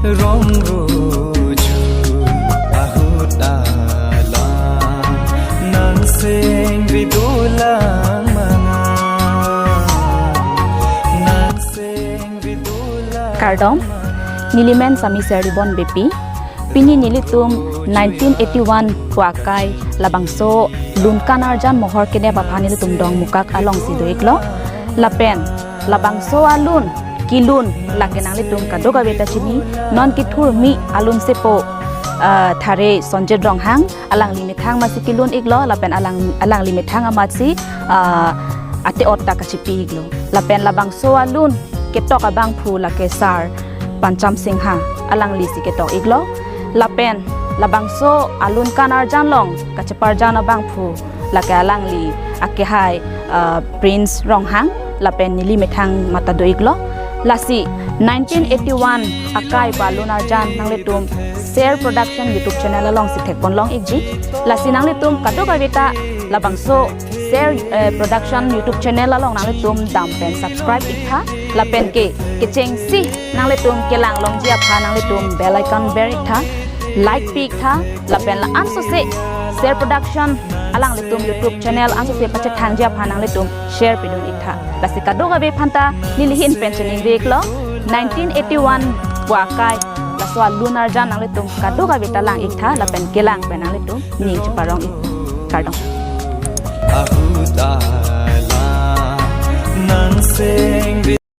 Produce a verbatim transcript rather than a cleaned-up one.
Rong roju ahut alam nangseng ridulang mangan, nangseng ridulang. Kardom, nelimen Sami Seribon Beypi. Pini nelitum nineteen eighty-one pu akai labangso lun kan arjan mohor kenep aphan nelitum Dongmukak alongsi do-iklo. Lapen labangso alun kelun lake nanglitum kadokave ta chini, non kethurmi alun sepo, ah, Thare Sonjit Ronghang, alangli methang amatsi kelun-iklo, lapen alang, alangli methang amatsi, ah, ate-ot ta kachipi-iklo. Lapen labangso alun ketok abangphu lake Sar Pancham Singha, alanglisi ketok-iklo. Lapen labangso alun kan arjan along kacheparjan abangphu lake alangli akehai, ah, Prince Ronghang, lapen neli methang amat ta do-iklo. Lasi nineteen eighty-one akai pu alun arjan nanglitum Ser Production YouTube channel alongsi thekpon long-ikji. Lasi nanglitum kadokave ta labangso Ser, eh, Production YouTube channel along nanglitum dam pen subscribe-iktha. Lapen ke kechengsi nanglitum kelang longji aphan nanglitum bell icon ber-iktha, like pi-iktha, lapen la-an sose Ser Production alanglitum YouTube channel an sose pachethangji aphan nanglitum share pidun-iktha. Lasi kadokave aphanta neli ahin pen chiningri-iklo, nineteen eighty-one pu akai laso alun arjan nanglitum kadokave ta lang-iktha, lapen kelang pen nanglitum ning cheparong-ik. Kardom. Ahut